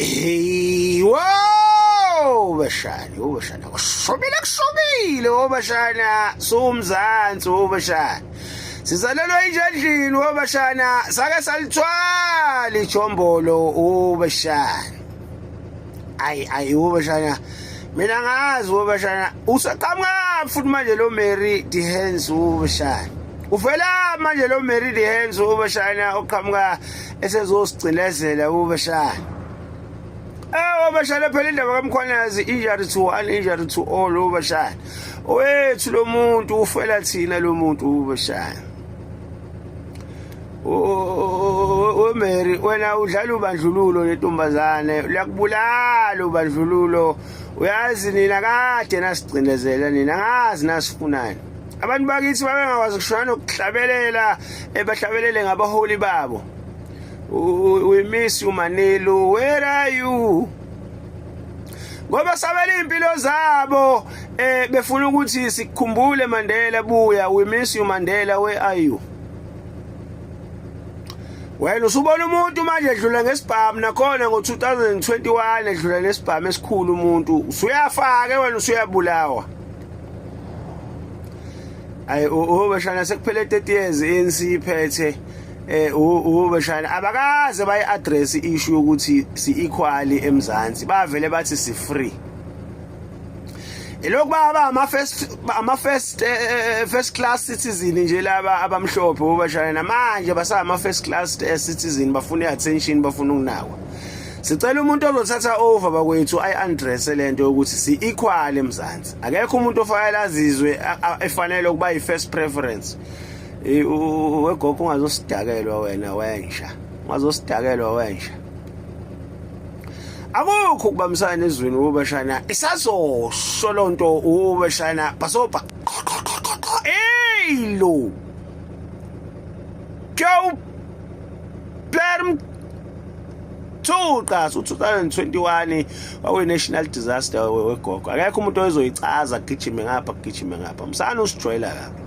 Hey, wow, bashana, oh bashana, kushubile kushubile, oh bashana, sumzansi, oh bashana. Sizalelwa inja endlini, oh bashana, sake salithwala ijombolo, oh bashana. Ayi ayi, oh bashana. Mina ngazi, oh bashana, useqhamuka futhi manje lo Mary Dehens, oh bashana. Uvela manje lo Mary Dehens, oh bashana, oqhamuka esezosigcinezela ubashana. Eh obashana phela indaba kaMkhwanazi injury to one injury to all ubashana. Owethu lo muntu ufela thina lo muntu ubashana. O Mary wena udlala ubandlululo lentombazane liyakubulala ubandlululo uyazi nina kade nasigcinezela nina ngazi nasifunani abantu bakithi babengakwazi kushona nokuhlabelela ebahlabelele ngabaholi babo. We miss you Manilo, where are you? Ngoba sabela impilo zabo befuna ukuthi sikukhumbule Mandela buya. We miss you Mandela, where are you? Wena usubona umuntu manje edlula ngesibhamu nakhona ngo-2021 edlula nesibhamu esikhulu umuntu usuyafaka wena usuyabulawa. Ayi ubashana sekuphele 30 years ANC iphethe ubashana abakaze bayi address issue yokuthi si equal eMzansi bavele bathi si free. Ilokhu baba ama first class citizen nje laba abamhlophe ubashana namanje basama first class citizen bafuna attention bafuna ukunakwa. Sicela umuntu ozothatha over bakwethu ayi address lento yokuthi si equal eMzansi. Akekho umuntu ofanele azizwe efanele ukuba yi first preference. Wegogo ungazosidakelwa wena wensha. Ungazosidakelwa wensha. Akukho ukubambisana ezweni ubashana isazosho lonto ubashana basoba. Hey lo. Go Perm Thuqa 2021 wakuyi national disaster wegogo. Akekho umuntu ozoyichaza gijime ngapha gijime ngapha. Msana usijwayela kabi.